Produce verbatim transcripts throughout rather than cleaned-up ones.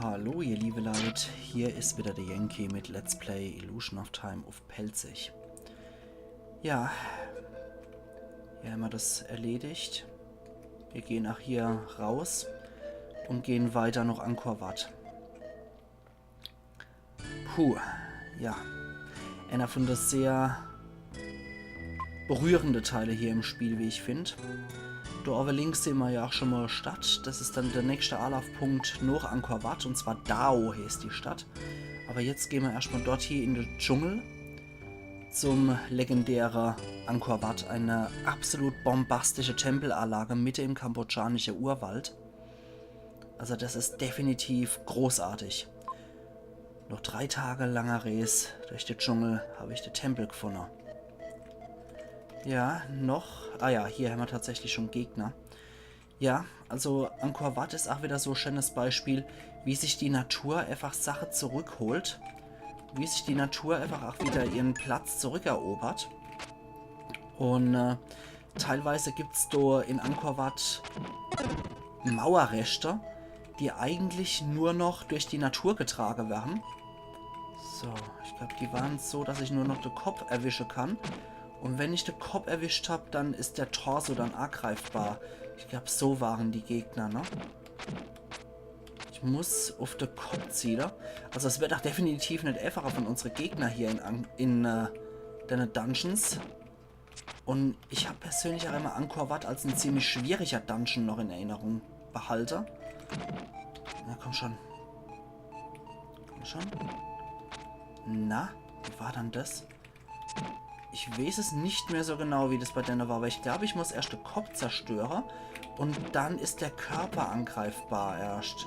Hallo, ihr liebe Leit, hier is wieder der Yankee mit Let's Play Illusion of Time uff Pälzisch. Ja, hier hämmer das erledigt. Mir gehn ach hier raus un gehn weiter noch Angkor Wat. Puh, ja. Einer von de sehr berührende Teile hier im Spiel, wie ich find. Do owwe links sehn mer ja ach schon mol Stadt. Das is dann der nächste Anlaufpunkt noch Angkor Wat, un zwar Dao heißt die Stadt. Aber jetzt gehn mer erscht mol dort hier in de Dschungel zum legendäre Angkor Wat, eine absolut bombastische Tempelanlage mitte im kambodschanische Urwald. Also das is definitiv großartig. Noch drei Tage langer Rees durch de Dschungel hab ich de Tempel gefunne. Ja, noch. Ah ja, hier hämmer tatsächlich schon Gegner. Ja, also Angkor Wat is ach wieder so e scheenes Beispiel, wie sich die Natur einfach Sache zurückholt. Wie sich die Natur einfach ach wieder ihren Platz zurückerobert. Un äh, teilweise gibt's do in Angkor Wat Mauerreschte, die eigentlich nur noch durch die Natur getrage werre. So, ich glaub, die waren's so, dass ich nur noch de Kopp erwische kann. Un wenn ich de Kopp erwischt hab, dann is der Torso dann angreifbar. Ich glaub, so waren die Gegner, ne? Ich muss uff de Kopp ziele. Also es werd ach definitiv net einfacher von unsere Gegner hier in, An- in äh, denne Dungeons. Un ich hab persönlich ach immer Angkor Wat als en ziemlich schwieriger Dungeon noch in Erinnerung behalte. Na, komm schon. Komm schon. Na, wie war dann das? Ich weeß es net mehr so genau, wie das bei denne war, aber ich glaub, ich muss erscht de Kopp zerstöre un dann is der Körper angreifbar erscht.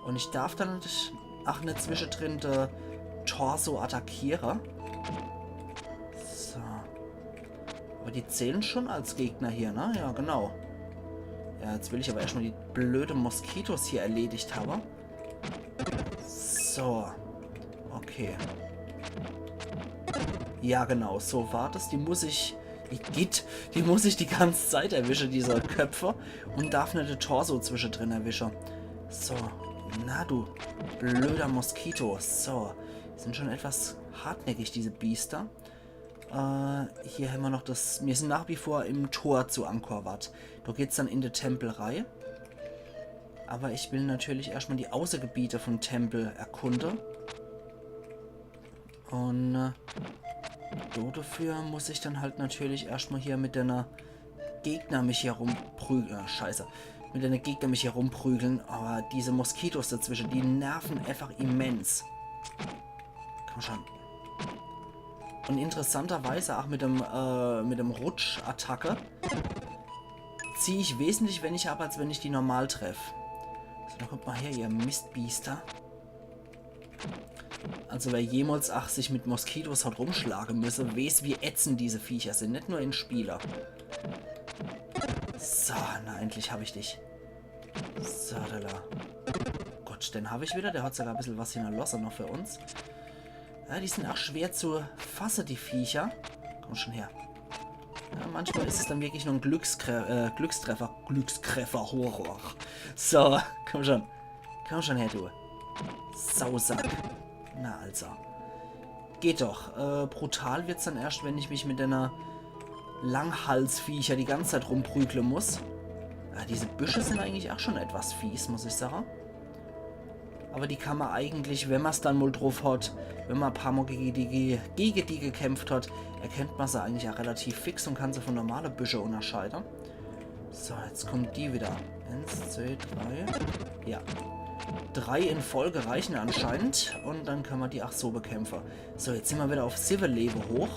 Un ich darf dann net, ach, net zwischedrin de Torso attackiere. So. Aber die zählen schon als Gegner hier, ne? Ja, genau. Ja, jetzt will ich aber erscht mol die blöde Moskitos hier erledigt habe. So. Okay. Ja, genau, so war das. Die muss ich, die Git, die muss ich die ganze Zeit erwische, diese Köpfe. Un darf net de Torso zwischedrin erwische. So. Na du, blöder Moskito. So. Die sind schon etwas hartnäckig, diese Biester. Äh, hier hämmer noch das, mir sind nach wie vor im Tor zu Angkor Wat. Do geht's dann in de Tempel rei. Aber ich will natürlich erscht mol die Außegebiete vom Tempel erkunde. Un äh, do dafür muss ich dann halt natürlich erscht mol hier mit denne Gegner mich hier rumprügle. Ah, scheiße. Mit denne Gegner mich hier rumprügle. Aber diese Moskitos dazwische, die nerven einfach immens. Komm schon. Un interessanterweise ach mit dem, äh, mit dem Rutsch-Attacke zieh ich wesentlich weniger ab, als wenn ich die normal treff. So, dann kommt mol her, ihr Mistbiester. Also wer jemals ach sich mit Moskitos hat rumschlage müsse, weeß, wie ätzend diese Viecher sind. Net nur in Spiele. So, na, endlich hab ich dich. So, da, da. Gut, den hab ich wieder. Der hat sogar e bissel was hinnerlosse noch für uns. Ja, die sind ach schwer zu fasse, die Viecher. Komm schon her. Ja, manchmal is es dann wirklich nur en Glückskrä äh, Glückstreffer. Glückstreffer, Horror. So, komm schon. Komm schon her, du Sausack. Na also. Geht doch. Äh, brutal wird's dann erscht, wenn ich mich mit denne Langhalsviecher die ganze Zeit rumprügle muss. Ja, diese Büsche sind eigentlich ach schon etwas fies, muss ich sage. Aber die kann mer eigentlich, wenn mer's dann mol druff hat, wenn mer e paar Mol gege die, gege die gekämpft hat, erkennt mer se eigentlich ach relativ fix un kann se von normale Büsche unnerscheide. So, jetzt kommt die wieder. Eins, zwei, drei. Ja. Drei in Folge reichen anscheinend. Un dann kann mer die ach so bekämpfe. So, jetzt sind mer wieder uff siwwe Lewe hoch.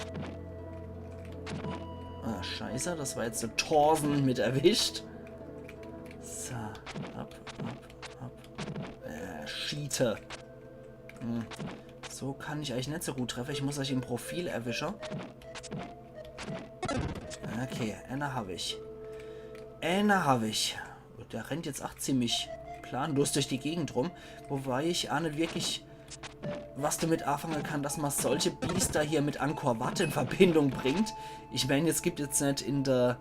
Ah, scheiße, das war jetzt de Thorsen mit erwischt. So, ab, ab, ab. Äh, Schiete. Hm. So kann ich eich net so gut treffe. Ich muss eich im Profil erwische. Okay, änner hab ich. Änner hab ich. Der rennt jetzt ach ziemlich planlos durch die Gegend rum. Wobei ich ach net wirklich was damit anfange kann, dass mer solche Biester hier mit Angkor Wat in Verbindung bringt. Ich mein, es gibt jetzt net in de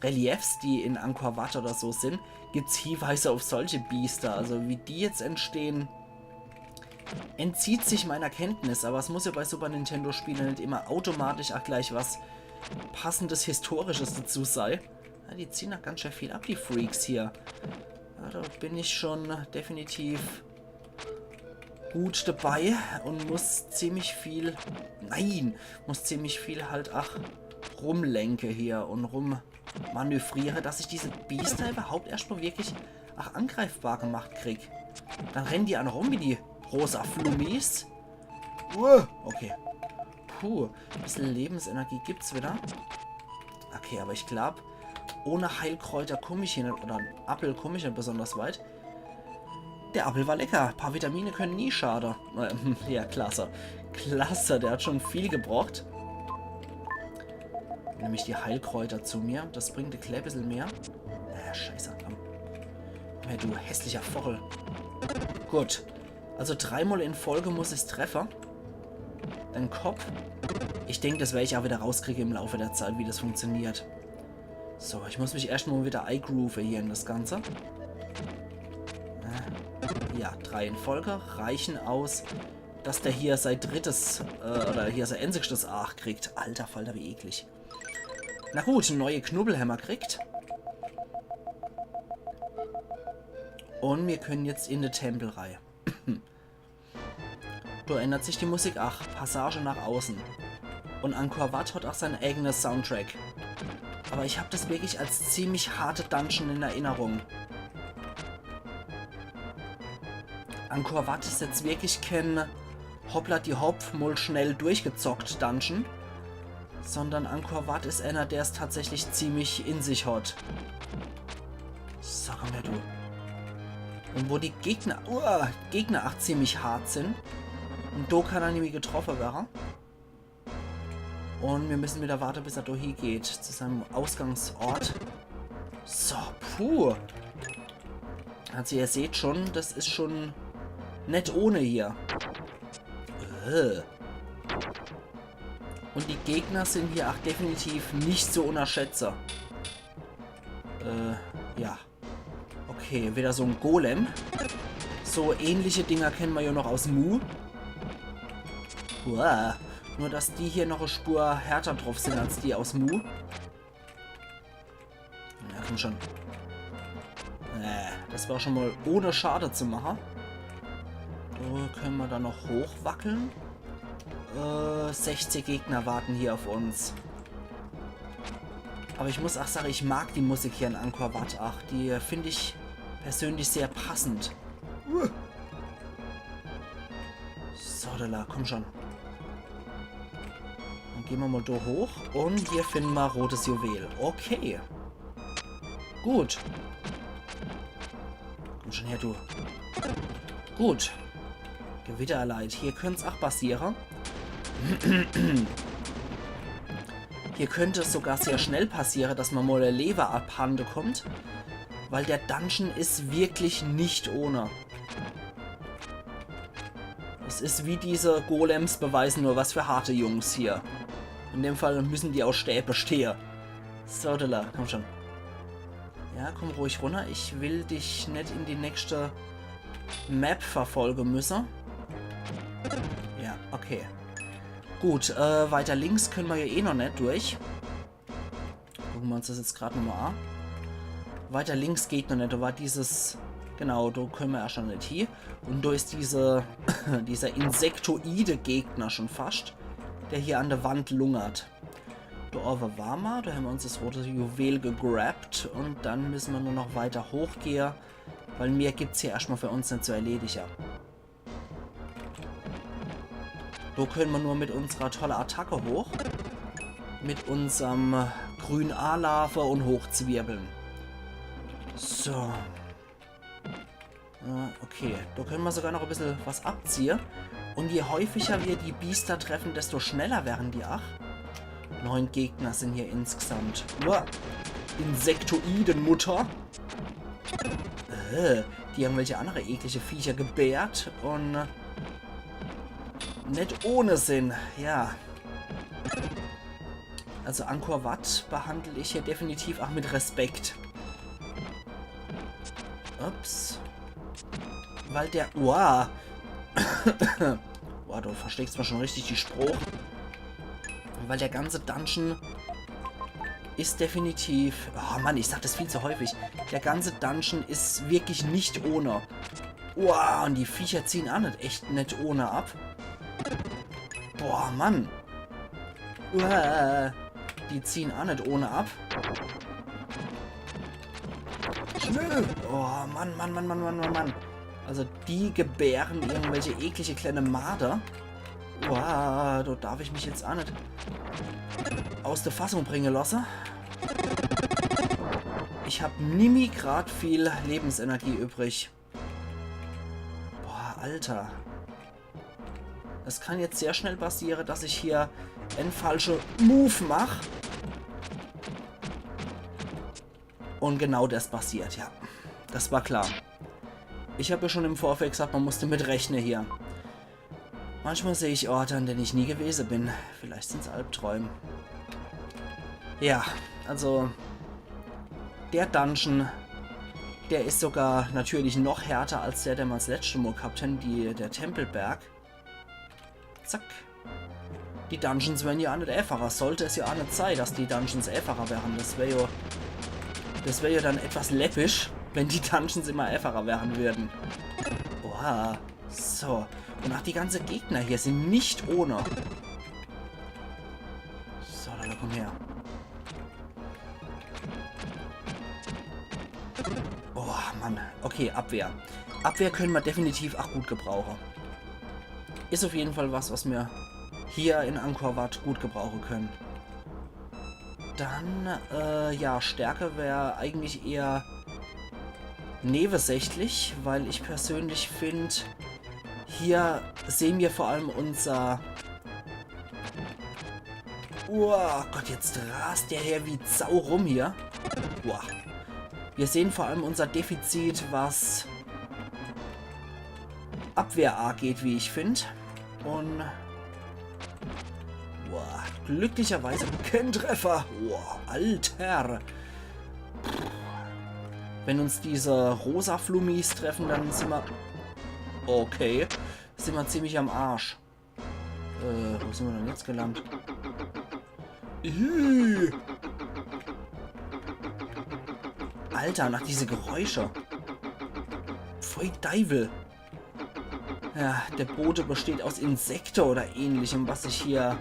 Reliefs, die in Angkor Wat oder so sin, gibt's Hieweise auf solche Biester. Also wie die jetzt entstehen, entzieht sich meiner Kenntnis, aber es muss ja bei Super Nintendo-Spiele net immer automatisch auch gleich was Passendes, Historisches dazu sei. Ja, die ziehen noch ganz schön viel ab, die Freaks hier. Ja, da bin ich schon definitiv gut dabei und muss ziemlich viel, nein, muss ziemlich viel halt, ach, rumlenke hier und rummanövriere, dass ich diese Biester überhaupt erstmal wirklich, ach, angreifbar gemacht krieg. Dann rennen die auch noch rum wie die rosa Flummis. Uh, okay. Puh, bissel Lebensenergie gibt's wieder. Okay, aber ich glaub, ohne Heilkräuter komm ich hier net, oder en Appel komm ich net besonders weit. Der Appel war lecker. Paar Vitamine können nie schade. Äh, ja, klasse. Klasse, der hat schon viel gebracht. Nehm ich die Heilkräuter zu mir. Das bringt e klein bissel mehr. Naja, scheiße, komm. Komm her, du hässlicher Vochel. Gut. Also dreimal in Folge muss ich's treffe. Den Kopf. Ich denk, das wer ich auch wieder rauskriege im Laufe der Zeit, wie das funktioniert. So, ich muss mich erst mal wieder eigroove hier in das Ganze. Äh, ja, drei in Folge reichen aus, dass der hier sein drittes, äh, oder hier sein einzigstes Aach kriegt. Alter Falter, wie eklig. Na gut, neue Knubbel hämmer kriegt. Und wir können jetzt in de Tempel rei. Da ändert sich die Musik. Ach, Passage nach außen. Und Angkor Wat hat auch sein eigenes Soundtrack. Aber ich hab das wirklich als ziemlich harte Dungeon in Erinnerung. Angkor Wat is jetzt wirklich kein hoppla die hopp, mal schnell durchgezockt Dungeon, sondern Angkor Wat is einer, der's tatsächlich ziemlich in sich hat. Sag mal, du. Und wo die Gegner, uah, Gegner auch ziemlich hart sind. Und da kann er nämlich getroffen werden. Und wir müssen wieder warten, bis er da hingeht, zu seinem Ausgangsort. So, puh. Also ihr seht schon, das ist schon net ohne hier. Äh. Und die Gegner sind hier auch definitiv nicht zu unterschätzen. Äh, ja. Okay, wieder so ein Golem. So ähnliche Dinger kennen wir ja noch aus Mu. Uah. Nur, dass die hier noch eine Spur härter drauf sind als die aus Mu. Ja, komm schon. Äh, das war schon mal ohne Schade zu machen. Da können wir dann noch hochwackeln. Äh, sechzig Gegner warten hier auf uns. Aber ich muss auch sagen, ich mag die Musik hier in Angkor Wat. Ach, die finde ich persönlich sehr passend. Uh. So, da, komm schon. Dann gehen wir mal da hoch und hier finden wir rotes Juwel. Okay. Gut. Komm schon her, du. Gut. Gewitter erleid. Hier könnt's auch passieren. Hier könnte es sogar sehr schnell passieren, dass man mal der Leber abhande kommt. Weil der Dungeon ist wirklich nicht ohne. Es ist wie diese Golems beweisen nur, was für harte Jungs hier. In dem Fall müssen die aus Stäbe stehen. So, Dilla, komm schon. Ja, komm ruhig runter. Ich will dich net in die nächste Map verfolgen müssen. Ja, okay. Gut, äh, weiter links können wir ja eh noch net durch. Gucken wir uns das jetzt gerade nochmal an. Weiter links geht noch net. Da war dieses, genau, da können wir ja schon net hin. Und da ist diese, dieser insektoide Gegner schon fast, der hier an der Wand lungert. Da oben war ma, da haben wir uns das rote Juwel gegrabt und dann müssen wir nur noch weiter hochgehen, weil mehr gibt's hier erstmal für uns nicht zu erledigen. Da können wir nur mit unserer tolle Attacke hoch. Mit unserem grünen Anlaufe und hochzwirbeln. So. Äh, okay, da können wir sogar noch ein bisschen was abziehen. Und je häufiger wir die Biester treffen, desto schneller werden die, ach. Neun Gegner sind hier insgesamt. Uah. Insektoidenmutter. Äh, die irgendwelche andere eklige Viecher gebärt und, äh, net ohne Sinn, ja. Also Angkor Wat behandel ich hier definitiv auch mit Respekt. Ups. Weil der... Wow. Wow, du versteckst mir schon richtig die Spruch. Weil der ganze Dungeon is definitiv... Oh Mann, ich sag das viel zu häufig. Der ganze Dungeon is wirklich net ohne. Wow, und die Viecher ziehen auch net, echt net ohne ab. Boah, Mann. Uah, die ziehen auch net ohne ab. Schnell! Oh, Mann, Mann, Mann. Also die gebären irgendwelche eklige kleine Marder. Boah, do darf ich mich jetzt auch net aus der Fassung bringen lassen. Ich hab nimmi grad viel Lebensenergie übrig. Boah, Alter. Es kann jetzt sehr schnell passieren, dass ich hier en falsche Move mach. Und genau das passiert, ja. Das war klar. Ich hab ja schon im Vorfeld gesagt, man musste mit rechnen hier. Manchmal sehe ich Orte, an denen ich nie gewesen bin. Vielleicht sind's Albträume. Ja, also der Dungeon, der is sogar natürlich noch härter als der, den mer's letzte Mal gehabt haben, die, der Tempelberg. Zack. Die Dungeons werden ja auch net einfacher. Sollte es ja auch net sein, dass die Dungeons einfacher wären. Das wär ja, das wär ja dann etwas läppisch, wenn die Dungeons immer einfacher werden würden. Oha. So. Und auch die ganze Gegner hier sind net ohne. So, dann komm her. Oh, Mann. Okay, Abwehr. Abwehr können wir definitiv auch gut gebrauchen. Is auf jeden Fall was, was wir hier in Angkor Wat gut gebrauchen können. Dann, äh, ja, Stärke wär eigentlich eher nebensächlich, weil ich persönlich find, hier sehen wir vor allem unser... Oh Gott, jetzt rast der her wie Sau rum hier. Boah. Wir sehen vor allem unser Defizit, was Abwehr angeht, wie ich find. Und... Boah, glücklicherweise kein Treffer. Boah, Alter. Wenn uns diese rosa Flummis treffen, dann sind wir... Okay. Sind wir ziemlich am Arsch. Äh, wo sind wir denn jetzt gelandet? Ih. Alter, nach diese Geräusche. Pfui Deiwel. Ja, der Boden besteht aus Insekte oder ähnlichem, was sich hier...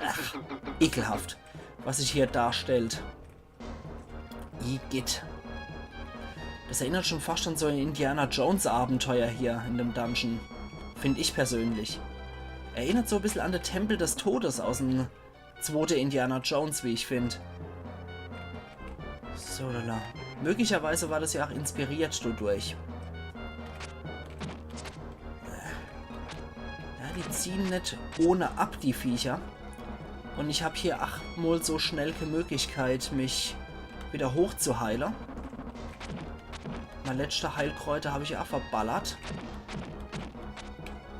Ach, ekelhaft, was sich hier darstellt. Igitt. Das erinnert schon fast an so ein Indiana Jones Abenteuer hier in dem Dungeon. Find ich persönlich. Erinnert so ein bisschen an den Tempel des Todes aus dem zweiten Indiana Jones, wie ich find. So, lala. Möglicherweise war das ja auch inspiriert dadurch. Ja, die ziehen net ohne ab, die Viecher. Und ich hab hier achtmal so schnell keine Möglichkeit, mich wieder hochzuheilen. Mein letzte Heilkräuter hab ich ja verballert.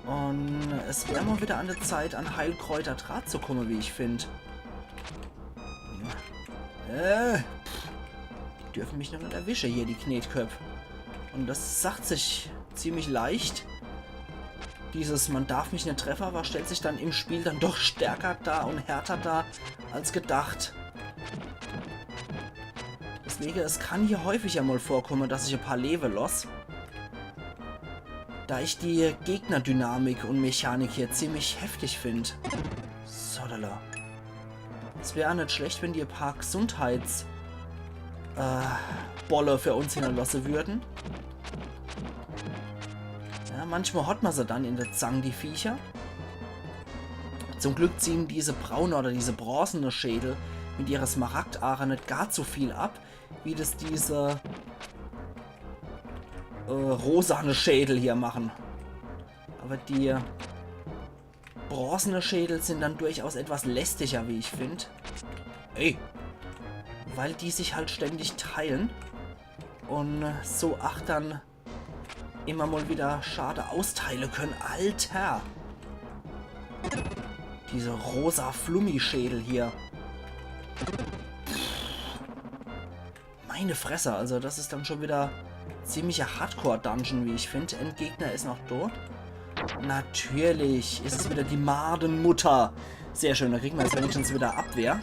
Und es wär mal wieder an der Zeit, an Heilkräuter dran zu kommen, wie ich find. Äh, pff. Die dürfen mich noch net erwischen hier, die Knetköpp. Und das sagt sich ziemlich leicht. Dieses „Man darf mich net treffen“, aber stellt sich dann im Spiel dann doch stärker dar und härter dar als gedacht. Deswegen, es kann hier häufiger mal vorkommen, dass ich ein paar Leben lass. Da ich die Gegnerdynamik und Mechanik hier ziemlich heftig find. Sodala. Es wär net schlecht, wenn die paar Gesundheits-, äh, Bolle für uns hinterlassen würden. Ja, manchmal hat man se dann in der Zang, die Viecher. Zum Glück ziehen diese braune oder diese bronzene Schädel mit ihrer Smaragdaache net gar zu viel ab, wie das diese, äh, rosane Schädel hier machen. Aber die bronzene Schädel sind dann durchaus etwas lästiger, wie ich find. Ey. Weil die sich halt ständig teilen und so ach dann immer mal wieder Schade austeile können. Alter! Diese rosa Flummischädel hier. Meine Fresse, also das is dann schon wieder ziemlicher Hardcore-Dungeon, wie ich find. Endgegner is noch tot. Natürlich is es wieder die Madenmutter. Sehr schön, da kriegen wir jetzt wenigstens wieder Abwehr.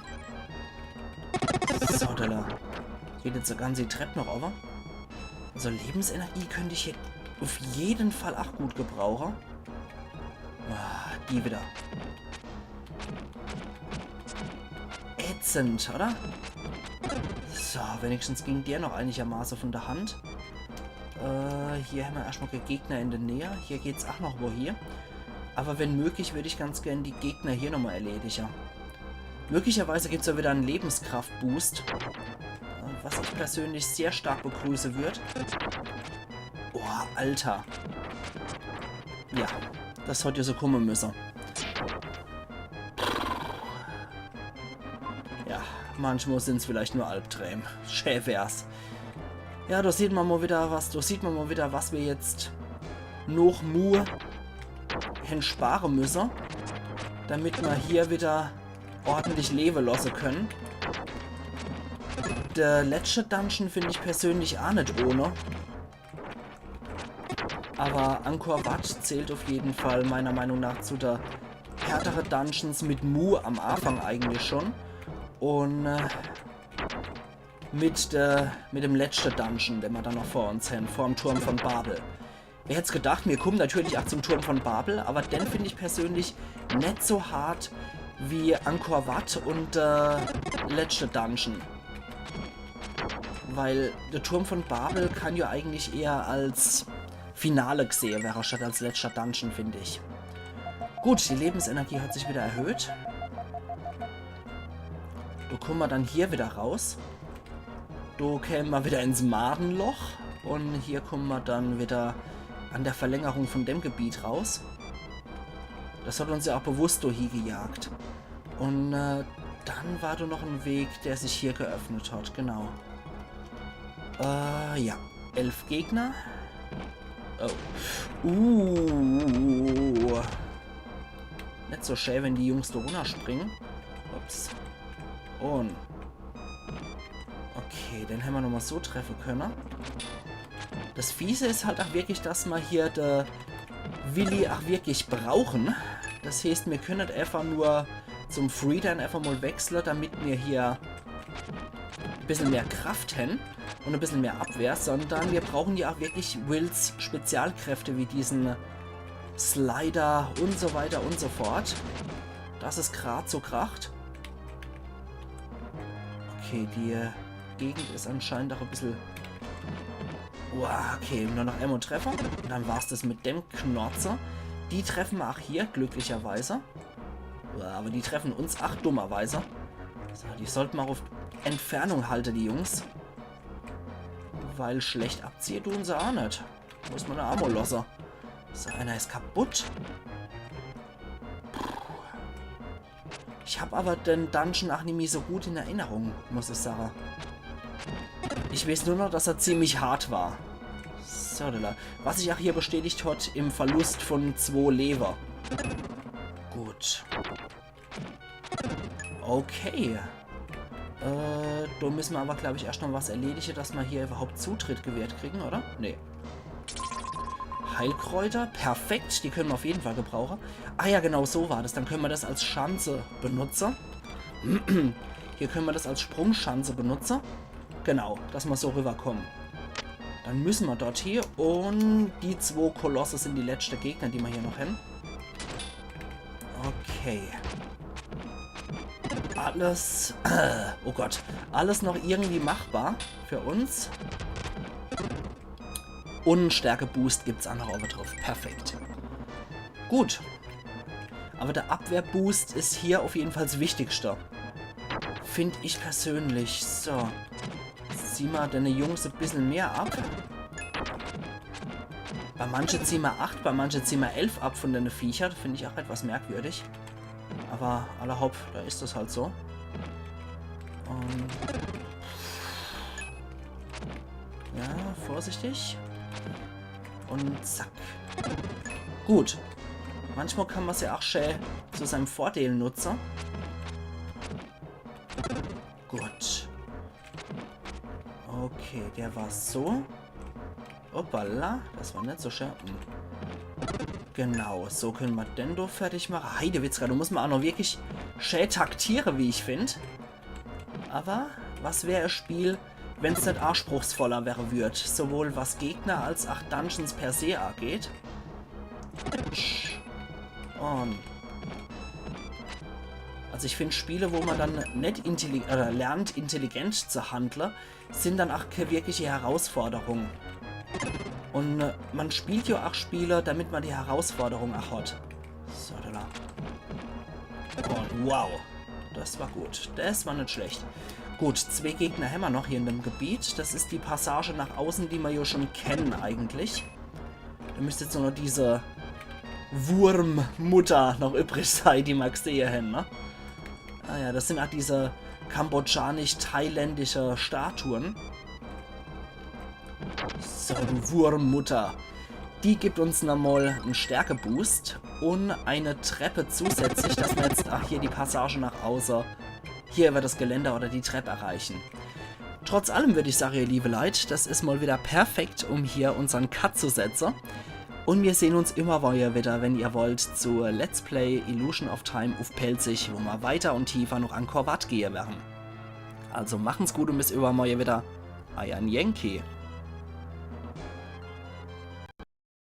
So, da geht jetzt die ganze Trepp noch runner. Also Lebensenergie könnt ich hier auf jeden Fall auch gut gebrauchen. Ah, die wieder. Ätzend, oder? So, wenigstens ging der noch einigermaßen von der Hand. Äh, hier hämmer erstmal Gegner in der Nähe. Hier geht's auch noch wo hier. Aber wenn möglich, würd ich ganz gern die Gegner hier nochmal erledige. Möglicherweise gibt's ja wieder en Lebenskraft-Boost. Was ich persönlich sehr stark begrüßen würd. Boah, Alter. Ja, das hat ja so kommen müssen. Ja, manchmal sind's vielleicht nur Albträume. Schä wär's. Ja, da sieht man mal wieder was, da sieht man mal wieder, was wir jetzt noch Mu hen sparen müssen, damit wir hier wieder ordentlich leben lassen können. Der letzte Dungeon find ich persönlich auch nicht ohne. Aber Angkor Wat zählt auf jeden Fall meiner Meinung nach zu der härtere Dungeons mit Mu am Anfang eigentlich schon. Und äh, mit, der, mit dem letzten Dungeon, den wir dann noch vor uns haben, vor dem Turm von Babel. Wer hätt's gedacht, wir kommen natürlich auch zum Turm von Babel, aber den find ich persönlich nicht so hart wie Angkor Wat und äh, letzte Dungeon. Weil der Turm von Babel kann ja eigentlich eher als Finale gesehe werre, statt als letzter Dungeon, find ich. Gut, die Lebensenergie hat sich wieder erhöht. Da kommen wir dann hier wieder raus. Da kämen wir wieder ins Madenloch. Und hier kommen wir dann wieder an der Verlängerung von dem Gebiet raus. Das hat uns ja auch bewusst da hie gejagt. Und äh, dann war da noch ein Weg, der sich hier geöffnet hat, genau. Äh, ja. Elf Gegner. Oh. Uh. Nicht so schä, wenn die Jungs da runterspringen. Ups. Und. Okay, den hämmer nochmal so treffen können. Das Fiese is halt auch wirklich, dass wir hier der Willi auch wirklich brauchen. Das heißt, wir können nicht einfach nur zum Freedan einfach mal wechseln, damit wir hier ein bisschen mehr Kraft haben und ein bisschen mehr Abwehr, sondern wir brauchen ja auch wirklich Wills Spezialkräfte wie diesen Slider und so weiter und so fort. Dass es grad so kracht. Okay, die Gegend is anscheinend auch ein bisschen... Uah, okay, nur noch einmal Treffer. Und dann war's das mit dem Knorzer. Die treffen wir auch hier, glücklicherweise. Uah, aber die treffen uns, ach, dummerweise. So, die sollten wir auf Entfernung halten, die Jungs. Weil schlecht abziehen tun sie auch nicht. Muss man da auch mal lassen. So, einer is kaputt. Ich hab aber den Dungeon auch nimmi so gut in Erinnerung, muss ich sagen. Ich weiß nur noch, dass er ziemlich hart war. So, da. Was sich auch hier bestätigt hat im Verlust von zwei Leber. Gut. Okay. Äh, da müssen wir aber, glaub ich, erst noch was erledigen, dass wir hier überhaupt Zutritt gewährt kriegen, oder? Nee. Heilkräuter, perfekt, die können wir auf jeden Fall gebrauchen. Ah ja, genau, so war das. Dann können wir das als Schanze benutzen. Hier können wir das als Sprungschanze benutzen. Genau, dass wir so rüberkommen. Dann müssen wir dort hier und die zwei Kolosse sind die letzten Gegner, die wir hier noch haben. Okay. Alles, oh Gott, alles noch irgendwie machbar für uns. Und Stärke-Boost gibt's auch noch oben drauf. Perfekt. Gut. Aber der Abwehrboost is hier auf jeden Fall das Wichtigste. Find ich persönlich. So. Zieh mal deine Jungs ein bisschen mehr ab. Bei manche zieh mal acht, bei manche zieh mal elf ab von deine Viecher. Find ich auch etwas merkwürdig. Aber allerhopp, da is das halt so. Und ja, vorsichtig. Und zack. Gut. Manchmal kann man's ja auch schön zu seinem Vorteil nutzen. Gut. Okay, der war so. Hoppala, das war net so schön. Hm. Genau, so können wir den do fertig machen. Heidewitzka, du musst ma auch noch wirklich schön taktieren, wie ich find. Aber was wär e Spiel, wenn's net anspruchsvoller wäre würd, sowohl was Gegner als auch Dungeons per se angeht? Und also ich find Spiele, wo man dann net intelli oder lernt, intelligent zu handle, sind dann auch keine wirkliche Herausforderung. Und äh, man spielt ja auch Spiele, damit man die Herausforderung auch hat. So, da, da. Und wow. Das war gut. Das war net schlecht. Gut, zwei Gegner hämmer noch hier in dem Gebiet. Das ist die Passage nach außen, die wir ja schon kennen eigentlich. Da müsste jetzt nur noch diese Wurmmutter noch übrig sein, die wir gesehe hämmer, ne? Ah ja, das sind auch diese kambodschanisch-thailändische Statuen. So, du Wurmmutter. Die gibt uns nochmal einen Stärkeboost und eine Treppe zusätzlich, dass wir jetzt, ach, hier die Passage nach außen, hier über das Geländer oder die Treppe erreichen. Trotz allem würd ich sagen, ihr liebe Leit, das ist mal wieder perfekt, um hier unseren Cut zu setzen. Und wir sehen uns immer wieder, wenn ihr wollt, zu Let's Play Illusion of Time uff Pälzisch, wo wir weiter und tiefer noch an Korvat gehe werden. Also machen's gut und bis übermorgen wieder. Euer Yankee.